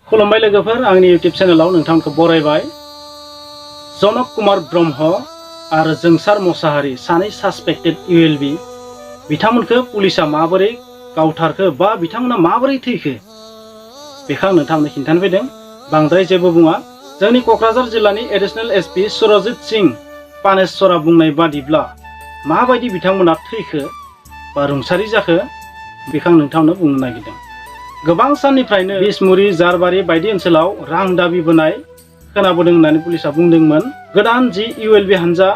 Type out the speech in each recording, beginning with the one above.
खुलुमबाय लोगोफोर आंनि YouTube चेनेलाव नोंथांखौ बरायबाय। जनक कुमार ब्रह्म आरो जोंसार मोसाहारि सानै सासपेक्टेड ULB बिथांमोनखौ पुलिसा माबोरै गावथारखो बा बिथांमोना माबोरै थैखो बेखौ आं नोंथांनो खिन्थानो फैदों। बांद्राय जेबो बुङा। जोंनि क'क्राझार जिल्लानि एडिशनेल SP सुरजित सिंह पानेश्वरा बुंनाय बादिब्ला माबायदि बिथांमोना थैखो बा रुंसारि जाखो बेखौ आं नोंथांनो बुंनो नागिरदों। गोबां साननिफ्रायनो बिसमुरि जारबारि बायदि ओनसोलाव रां दाबि बोनाय खोनाबोदों होननानै पुलिसा बुंदोंमोन। गोदान जि ULB हानजा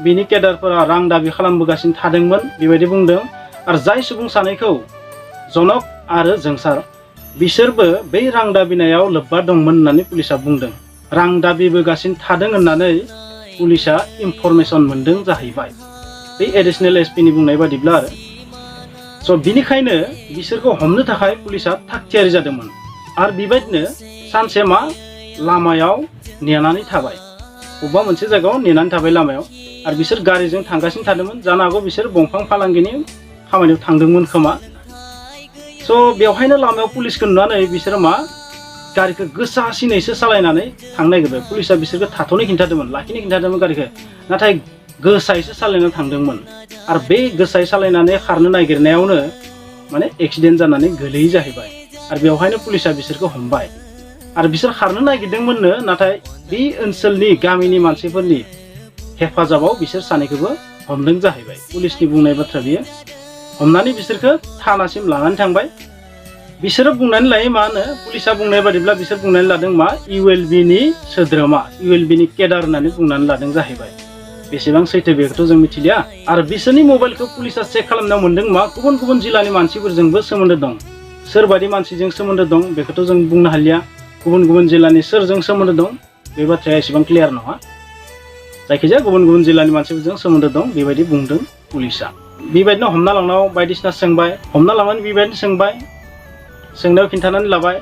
बिनि केडारफोरा रां दाबि खालामबोगासिनो थादोंमोन बेबायदि बुंदों। आरो जाय सुबुं सानैखौ जनक आरो जोंसार बिसोरबो बै रां दाबिनायाव लोब्बा दंमोन होननानै पुलिसा बुंदों। रां दाबिबोगासिनो थादों होननानै पुलिसा इनफरमेसन मोनदों जाहैबाय बे एडिशनेल SP नि बुंनाय बादिब्ला आरो बिनिखायनो बिसोरखौ हमनो थाखाय पुलिसा थागथियारि जादोंमोन। आरो बेबायदिनो सानसे मा लामायाव नेनानै थाबाय, बबेबा मोनसे जायगायाव नेनानै थाबाय लामायाव। आरो बिसोर गारिजों थांगासिनो थादोंमोन। जानो हागौ बिसोर दंफां फालांगिनि खामानियाव थांदोंमोन खोमा। बेवहायनो लामायाव पुलिसखौ नुनानै बिसोरो मा गारिखौ गोसासिनैसो सालायनानै थांनो नागिरबाय। पुलिसा बिसोरखौ थाथ'नो खिन्थादोंमोन, लाखिनो खिन्थादोंमोन गारिखौ, नाथाय गोसायैसो सालायनानै थांदोंमोन। आरो बे गोसायै सालायनानै खारनो नागिरनायावनो माने एक्सिडेन्ट जानानै गोलैयै जाहैबाय। आरो बेवहायनो पुलिसा बिसोरखौ हमबाय। आरो बिसोर खारनो नागिरदोंमोननो, नाथाय बे ओनसोलनि गामिनि मानसिफोरनि हेफाजाबाव बिसोर सानैखौबो हमदों जाहैबाय। पुलिसनि बुंनाय बाथ्रा बियो। हमनानै बिसोरखौ थानासिम लानानै थांबाय। बिसोरो बुंनानै लायो मा होनो, पुलिसा बुंनाय बादिब्ला बिसोर बुंनानै लादों मा ULB नि सोद्रोमा, ULB नि केडार होननानै बुंनानै लादों जाहैबाय। बेसेबां सैथो बेखौथ' जों मिथिलिया। आरो बिसोरनि मबाइलखौ पुलिसा चेक खालामनायाव मोनदों मा गुबुन गुबुन जिल्लानि मानसिफोरजोंबो सोमोन्दो दं। सोरबादि मानसिजों सोमोन्दो दं बेखौथ' जों बुंनो हालिया। गुबुन गुबुन जिल्लानि सोरजों सोमोन्दो दं बे बाथ्राया एसेबां क्लियार नङा। जायखिजाया गुबुन गुबुन जिल्लानि मानसिफोरजों सोमोन्दो दं बेबायदि बुंदों पुलिसा। बेबायदिनो हमना लांनायाव बायदिसिना सोंबाय, हमना लांनानै बेबायदिनो सोंबाय, सोंनायाव खिन्थानानै लाबाय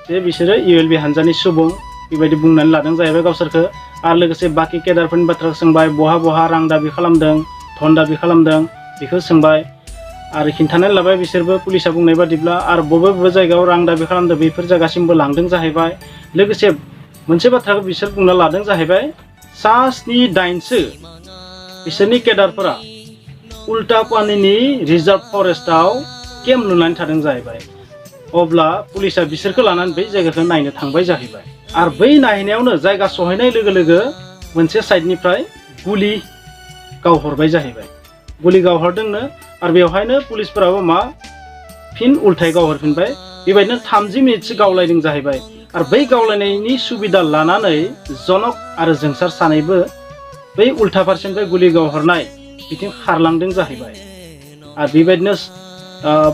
जे बिसोरो ULB हानजानि सुबुं बेबायदि बुंनानै लादों जाहैबाय गावसोरखौ। आरो लोगोसे बाखि केडारफोरनि बाथ्राखौ सोंबाय, बहा बहा रां दाबि खालामदों, धन दाबि खालामदों बेखौ सोंबाय। आरो खिन्थानानै लाबाय बिसोरबो पुलिसा बुंनाय बादिब्ला। आरो बबे बबे जायगायाव रां दाबि खालामदों बेफोर जायगासिमबो लांदों जाहैबाय। लोगोसे मोनसे बाथ्राखौ बिसोर बुंना लादों जाहैबाय, 7-8सो बिसोरनि केडारफोरा उल्टा पानिनि रिजार्भ फरेस्टआव केम्प लुनानै थादों जाहैबाय। अब्ला पुलिसा बिसोरखौ लानानै बै जायगाखौ नायनो थांबाय जाहैबाय। आरो बै नायहैनायावनो जायगा सहैनाय लोगो लोगो मोनसे साइडनिफ्राय गुलि गावहरबाय जाहैबाय। गुलि गावहरदोंनो। आरो बेवहायनो पुलिसफोराबो मा फिन उल्थाय गावहरफिनबाय। बेबायदिनो 30 मिनिटसो गावलायदों जाहैबाय। आरो बै गावलायनायनि सुबिदा लानानै जनक आरो जोंसार सानैबो बै उल्था फारसेनिफ्राय गुलि गावहरनाय बिथिं खारलांदों जाहैबाय। आरो बेबायदिनो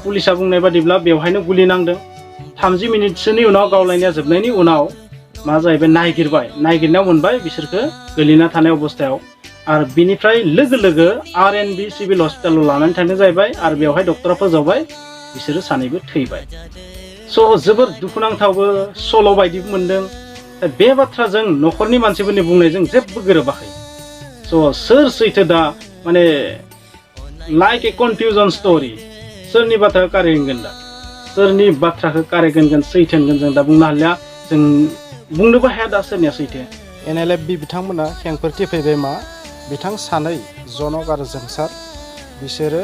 पुलिसा बुंनाय बादिब्ला बेवहायनो गुलि नांदों। 30 मिनिटसोनि उनाव गावलायनाया जोबनायनि उनाव मा जाहैबाय नायगिरनायाव मोनबाय बिसोरखौ गोलैना थानाय अबस्थायाव। आरो बिनिफ्राय लोगो लोगो RNB सिभिल हस्पिटालाव लानानै थांदों जाहैबाय। आरो बेवहाय डक्टरा फोजावबाय बिसोरो सानैबो थैबाय। जोबोर दुखुनांथावबो सल' बायदिबो मोनदों। बे बाथ्राजों न'खरनि मानसिफोरनि बुंनायजों जेबो गोरोबाखै। सोर सैथो दा माने लाइक ए कनफिउजन स्ट'रि। सोरनि बाथ्राखौ कारे होनगोन दा, सोरनि बाथ्राखौ कारे होनगोन सैथो होनगोन जों दा बुंनो हालिया। जों बुंनोबो हाया दा सोरनिया सैथो। NLFB बिथांमोना खेंफोरथि फैबाय मा बिथां सानै जनक आरो जोंसार बिसोरो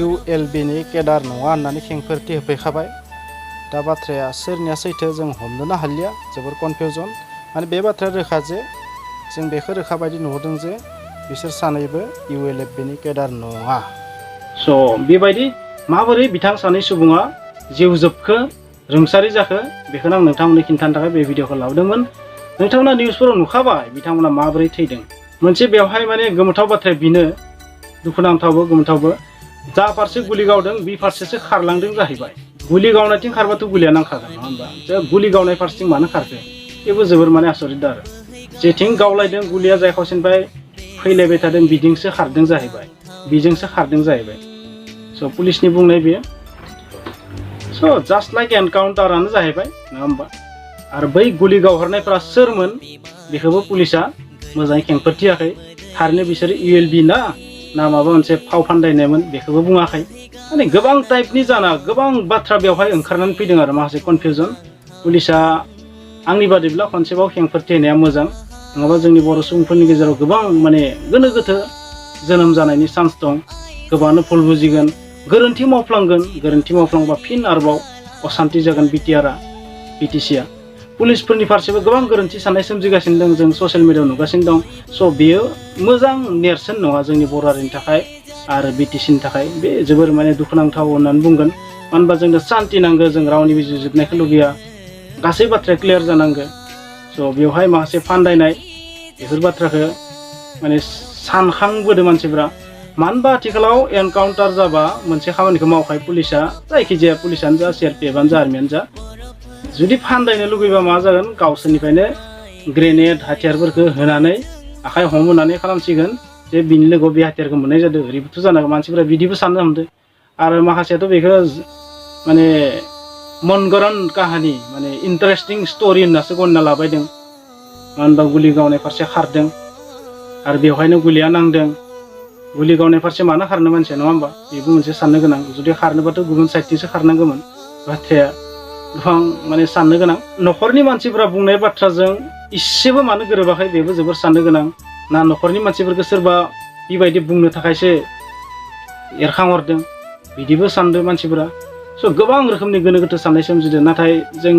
ULB नि केडार नङा होननानै खेंफोरथि होफैखाबाय। दा बाथ्राया सोरनिया सैथो जों हमनोनो हालिया, जोबोर कनफिउजन। माने बे बाथ्राया रोखा जे जों बेखौ रोखा बायदि नुहरदों जे बिसोर सानैबो ULB नि केडार नङा। बेबायदि माबोरै बिथां सानै सुबुङा जिउ जोबखो, रुंसारि जाखो बेखौनो आं नोंथांमोननो खिन्थानो थाखाय बे भिडिअखौ लाबोदोंमोन। नोंथांमोना निउसफोराव नुखाबाय बिथांमोना माबोरै थैदों। मोनसे बेवहाय माने गोमोथाव बाथ्राया बेनो, दुखुनांथावबो गोमोथावबो, जा फारसे गुलि गावदों बे फारसेसो खारलांदों जाहैबाय। गुलि गावनायथिं खारबाथ' गुलिया नांखागोन नङा होमबा? गुलि गावनाय फारसेथिं मानो खारखो बेबो जोबोर माने आसरित आरो। जेथिं गावलायदों गुलिया जाय खावसेनिफ्राय फैलायबाय थादों बिजोंसो खारदों जाहैबाय। पुलिसनि बुंनाय बेयो। जास्ट लाइक एनकाउन्टारानो जाहैबाय नङा होमबा? आरो बै गुलि गावहरनायफ्रा सोरमोन बेखौबो पुलिसा मोजाङै खेंफोरथियाखै। थारैनो बिसोरो ULB ना माबा मोनसे फाव फान्दायनायमोन बेखौबो बुङाखै। माने गोबां टाइपनि गोबां बाथ्रा बेवहाय ओंखारनानै फैदों आरो माखासे कनफिउजन। पुलिसा आंनि बादिब्ला खनसेबाव खेंफोरथि होनाया मोजां नङाबा जोंनि बर' सुबुंफोरनि गेजेराव गोबां माने गोनो गोथो जोनोम जानायनि चान्स दं गोबाङानो भुल बुजिगोन गोरोन्थि मावफ्लांबा फिन आरोबाव असान्ति जागोन बिटिसिआ पुलिसफोरनि फारसेबो गोबां गोरोन्थि साननाय सोमजिगासिनो दं जों ससियेल मिडियायाव नुगासिनो दं स' बेयो मोजां नेरसोन नङा जोंनि बर' हारिनि थाखाय आरो बिटिसिनि थाखाय बे जोबोर माने दुखुनांथाव होननानै बुंगोन मानो होनबा जोंनो शान्ति नांगौ जों रावनिबो जोबनायखौ लुगैया गासै बाथ्राया क्लियार जानांगौ स' बेवहाय माखासे फान्दायनाय बेफोर बाथ्राखौ माने सानखांबोदों मानसिफ्रा मानो होनबा आथिखालाव एनकाउन्टार जाबा मोनसे खामानिखौ मावखायो पुलिसा जायखिजाया पुलिसानो जा सिआरपिएफआनो जा आर्मियानो जा जुदि फान्दायनो लुगैबा मा जागोन गावसोरनिफ्रायनो ग्रेनेड हाथियारफोरखौ होनानै आखाइ हमहोनानै खालामसिगोन जे बिनि लोगोआव बे हाथियारखौ मोननाय जादों ओरैबोथ' जानांगौ मानसिफ्रा बिदिबो साननो हमदों आरो माखासेयाथ' बेखौ माने मनगरन काहानि माने इन्टारेस्टिं स्ट'रि होननासो गनायना लाबायदों मानो होनबा गुलि गावनाय फारसे खारदों आरो बेवहायनो गुलिया नांदों गुलि गावनाय फारसे मानो खारनो मानसिया नङा होमबा बेबो मोनसे साननो गोनां जुदि खारनोबाथ' गुबुन साइडथिंसो खारनांगौमोन बाथ्राया गोबां माने साननो गोनां न'खरनि मानसिफ्रा बुंनाय बाथ्राजों इसेबो मानो गोरोबाखै बेबो जोबोर साननो गोनां ना न'खरनि मानसिफोरखौ सोरबा बेबायदि बुंनो थाखायसो एरखांहरदों बिदिबो सानदों मानसिफोरा स' गोबां रोखोमनि गोनो गोथो साननाय सोमजिदों नाथाय जों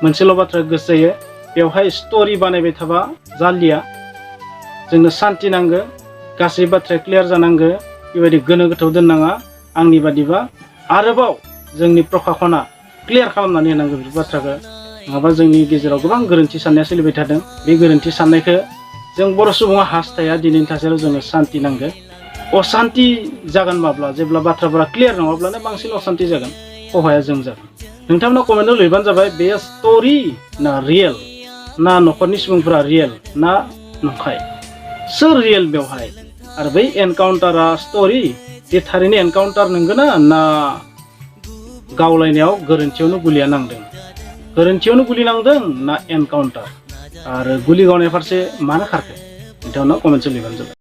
मोनसेल' बाथ्रा गोसो जायो बेवहाय स्ट'रि बानायबाय थाबा जालिया जोंनो शान्ति नांगौ गासै बाथ्राया क्लियार जानांगौ बेबायदि गोनो गोथो दोननाङा आंनि बादिबा आरोबाव जोंनि प्रखाखना क्लियार खालामनानै होनांगौ बेफोर बाथ्राखौ नङाबा जोंनि गेजेराव गोबां गोरोन्थि साननाया सोलिबाय थादों बे गोरोन्थि साननायखौ जों बर' सुबुङा हास्थाया दिनैनि थासारियाव जोंनो शान्ति नांगौ अशान्ति जागोन माब्ला जेब्ला बाथ्राफोरा क्लियार नङाब्लानो बांसिन अशान्ति जागोन खहाया जों जागोन नोंथांमोना कमेन्टआव लिरबानो जाबाय बे स्ट'रि ना रियेल ना न'खरनि सुबुंफोरा रियेल ना नंखाय सोर रियेल बेवहाय आरो बै एनकाउन्टारा स्ट'रि बे थारैनो एनकाउन्टार नंगौना ना गावलायनायाव गोरोन्थियावनो गुलिया नांदों गोरोन्थियावनो गुलि नांदों ना एनकाउन्टार आरो गुलि गावनाय फारसे मानो खारखो नोंथांमोना कमेन्टआव लिरबानो जाबाय